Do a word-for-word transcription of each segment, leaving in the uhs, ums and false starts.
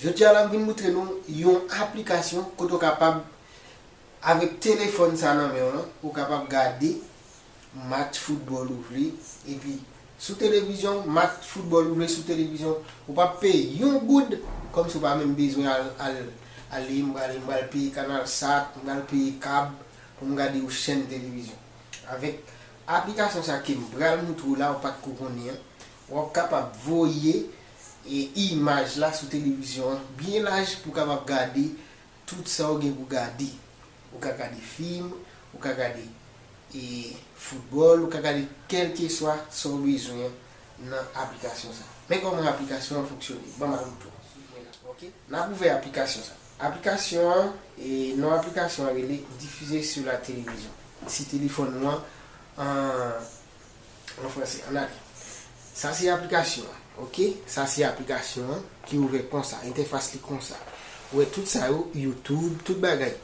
Jodi a la, m vin moutre nou yon aplikasyon kote w kapab, avèk telefòn sa nan men w lan, ou kapab gade match foutbòl ou vle. Epi, sou televizyon, match foutbòl ou vle sou televizyon, ou p ap peye yon goud, kòmsi w pa menm bezwen al, al, ale, m prale, m pral peye Canal Sat, m pral peye kab, pou m gade yon chèn televizyon. Avèk aplikasyon sa ke m pral moutre w la, ou pa t ko konnen an, w ap kapab voye, e, imaj la sou televizyon an byen laj pou w kapab gade tout sa w gen pou gade. Ou ka gade fim, ou ka gade, e, foutbòl, ou ka gade kèlkeswa sa w bezwen nan aplikasyon sa. Men kòman aplikasyon an fonksyone. Ban m al moutre w. Swiv mwen la, oke? N ap ouvè aplikasyon sa. Aplikasyon an, e, non aplikasyon an rele Diffuser sur la télévision. Si telefòn ou an, an, an franse, ann ale. Sa se aplikasyon an, oke? Sa se aplikasyon an ki ouvè konsa, entèfas li konsa. Ou wè tout sa yo, YouTube, tout bagay.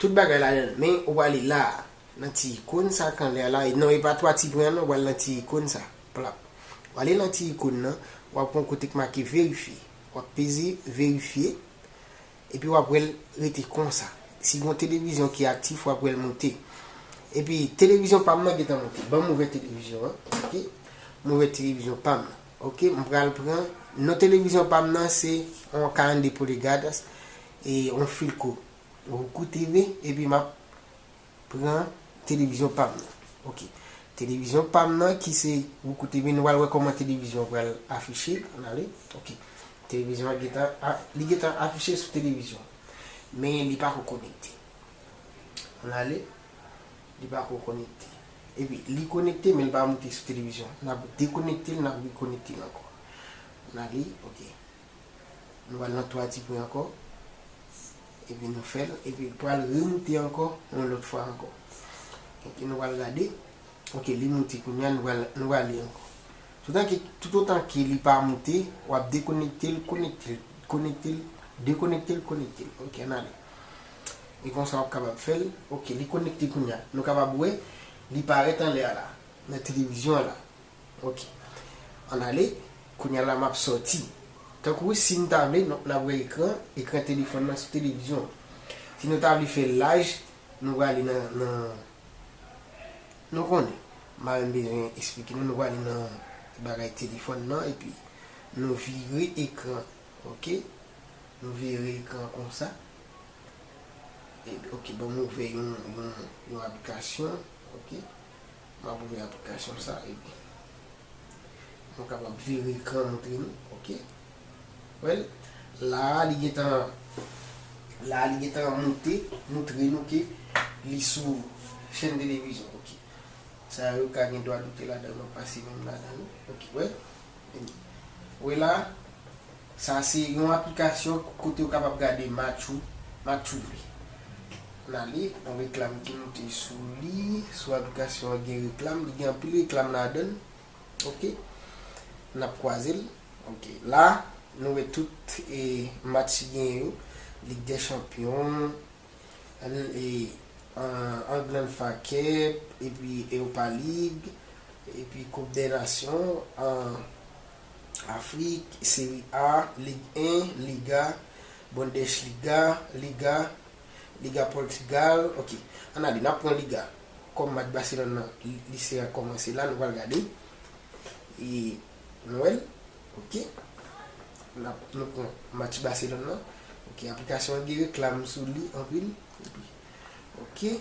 Tout bagay ladan l. Men ou prale la a, nan ti ikòn sa k anlè a la, e non, e pa twa ti pwen an non, ou pral nan ti ikòn sa. Plap. Ou ale nan ti ikòn nan, w ap wè yon kote k make verifye. W ap peze verifye, epi w ap wè l rete konsa. Si gon televizyon ki aktif, w ap wè l moute. Epi televizyon pa m nan gentan moute. Ban m ouvè televizyon an, oke? M ouvè televizyon pa m nan. Oke, m pral pran, non televizyon pa m nan se yon karannde polegadas, e yon Philco. Roku T V, epi m ap pran televizyon pa m nan. Oke. Televizyon pa m nan ki se Roku T V, nou pral wè kòman televizyon pral afiche. Ann ale. Oke. Televizyon an gentan, a, li gentan afiche sou televizyon. Men li pa ko konekte. Ann ale. Li pa ko konekte. Epi, li konekte, men li pa moute sou televizyon. N ap dekonekte l, n ap rekonekte l ankò. Ann ale, oke. Nou pral nan twa ti pwen ankò. Epi nou fè l. Epi l pral remoute ankò yon lòt fwa ankò. Oke, nou pral gade. Oke, li moute kounye a, nou pral, nou pral li ankò. Toutan ke, toutotan ke li pa moute, w ap dekonekte l, konekte l, konekte l, dekonekte l, konekte l. Oke, ann ale. E konsa w ap kapab fè l. Oke, li konekte kounye a. Nou kapab wè, li parèt anlè a la, nan televizyon an la. Oke. Ann ale. Kounye a la, m ap sòti. Tankou si n ta vle, nou, n ap wè ekran, ekran telefòn nan sou televizyon. Si nou ta vle fè l laj, nou prale nan, nan, nou konnen. M pa menm bezwen eksplike nou, nou prale nan bagay telefòn nan, epi nou vire ekran, oke? Nou vire ekran konsa. E, oke, ban m ouvè yon, yon, yon aplikasyon, oke? M ap ouvè aplikasyon sa, epi nou kapab vire ekran moutre nou, oke? Wè l, la a, li gentan, la a, li gentan moute, moutre nou ke li sou chèn televizyon, oke? Sa yo ka gen dwa doute ladan, nou pase menm ladan, nou, oke, wè? Wè la, sa se yon aplikasyon kote ou kapab gade match ou, match ou vle. Ann ale, yon reklam ki moute sou li, sou aplikasyon an gen reklam, li gen anpil reklam ladan l. Oke. N ap kwaze l. Oke. La, nou wè tout, e, match ki genyen yo. Lig dè Chanpyon, e, an, England Fa Cup, epi Europa League, epi Coupe des Nations, an Afrik, Serie A, Ligue un, Liga, Bundesliga, Liga, Liga Portugal. Oke. Ann ale, n ap pran Liga. Kòm match Barcelone nan, li, li se a kòmanse la, nou pral gade. E, nou wè l. Oke. N ap, nou pran match Barcelone nan. Oke, aplikasyon an gen reklam sou li anpil. Epi, oke.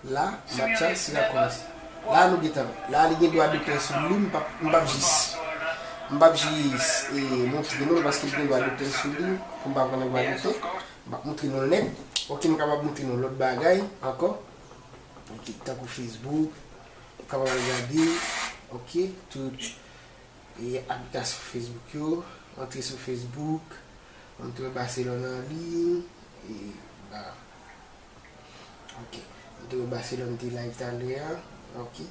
La, match la, se la kòmanse. La, nou gentan wè. La, li gen dwa dotè sou li, m p ap, m p ap jis, m p ap jis, e, montre nou l paske li gen dwa dotè sou li, pou m pa pran nan dwa dotè. M p ap montre nou l nèt. Oke, m kapab montre nou lòt bagay ankò. Oke, tankou Facebook, ou kapab al gade, oke, tout, e, aplikasyon Facebook yo, antre sou Facebook, antre Barcelona an liy, e, la. Oke, antre Barcelona te live talè a, oke.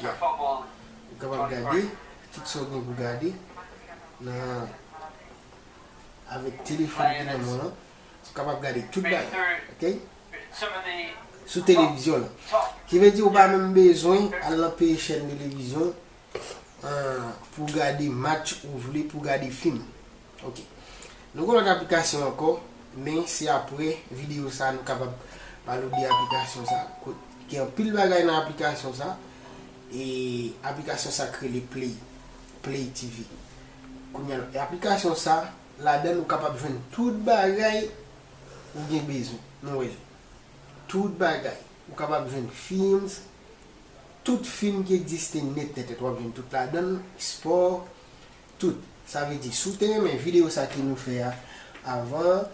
Ya. Ou kapab gade, tout sa w gen pou gade, nan, avèk telefòn ki nan men w lan. Ou kapab gade tout bagay, oke? Sou televizyon lan. Ki vle di ou pa menm bezwen al nan peye chèn televizyon, ah, pou gade match ou vle, pou gade fim. Oke. Nou gen lòt aplikasyon ankò, men se apre videyo sa nou kapab pale w de aplikasyon sa. Gen anpil bagay nan aplikasyon sa. E aplikasyon sa k rele Play, Play T V. Kounye a, aplikasyon sa, ladan ou kapab jwenn tout bagay ou gen bezwen. Nou wè l. Tout bagay. Ou kapab jwenn films, tout film ki egziste nèt nèt nèt, w ap jwenn tout ladan l, spò, tout. Sa vle di, si w te renmen videyo sa ke nou fè a avan,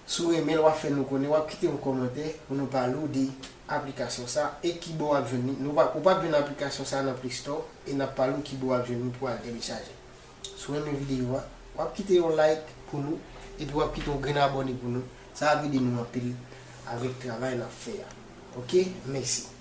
si w renmen l, w ap fè nou konnen, w ap kite yon kòmantè pou nou pale w de aplikasyon sa e ki bò w ap jwenn li. Nou pa, ou p ap jwenn aplikasyon sa nan Play Store e n ap pale w ki bò w ap jwenn li pou w al telechaje. Si w renmen videyo a, w ap kite yon like pou nou epi w ap kite yon grenn abòne pou nou. Sa ap ede nou anpil avèk travay n ap fè a. Oke? Mèsi.